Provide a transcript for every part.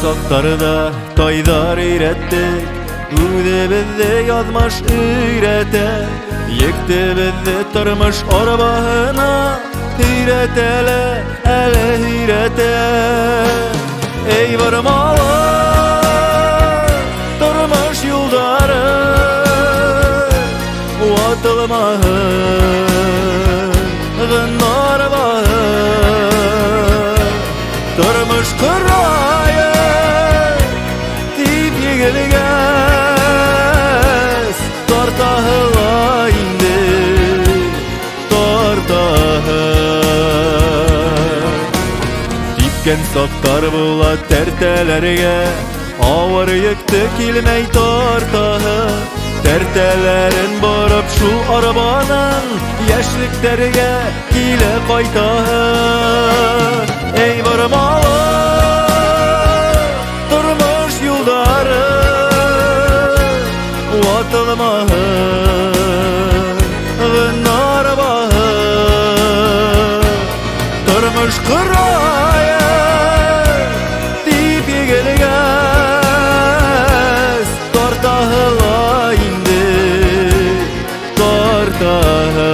Саҡтарҙа тайҙар өйрәттек, үҙебеҙҙе яҙмыш өйрәтә. Екте беҙҙе тормош арбаһына, өйрәтә лә, әле өйрәтә. Эй, бармалы тормош юлдары, ватылмаһын арбаһы. Тормош ҡырайы тип егелгәс, тартаһы ла инде, тартаһы. Типкән саҡтар була тәртәләргә, ауыр йөктө килмәй тартаһы. Тәртәләрен бороп шул арбаның, йәшлектәргә килә ҡайтаһы. Эй, бармалы тормош юлдары, ватылмаһын арбаһы. Тормош ҡырайы тип егелгәс, тартаһы ла инде, тартаһы.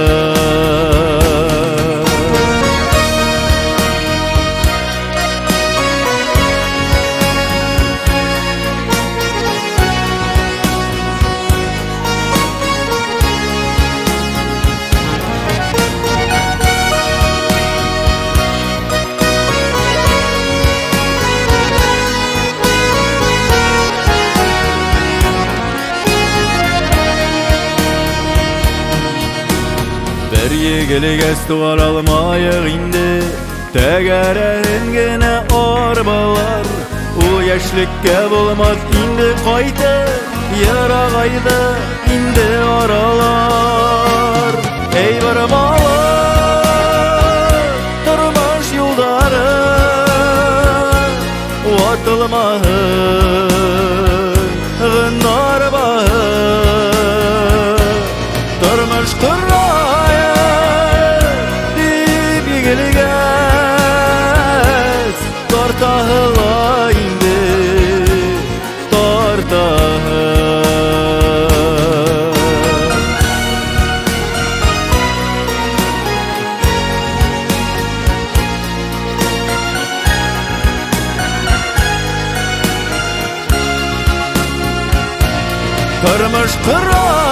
Бер егелгәс туғар алмайыҡ инде, тәгәрәһен генә арбалар. Ул йәшлеккә булмаҫ инде ҡайтып, йырағайҙы инде аралар. Эй, бармалы тормош юлдары, ватылмаһын арбаһы. Тормош ҡырайы тип егелгәс, тартаһы ла инде, тартаһы. Тормош ҡырайы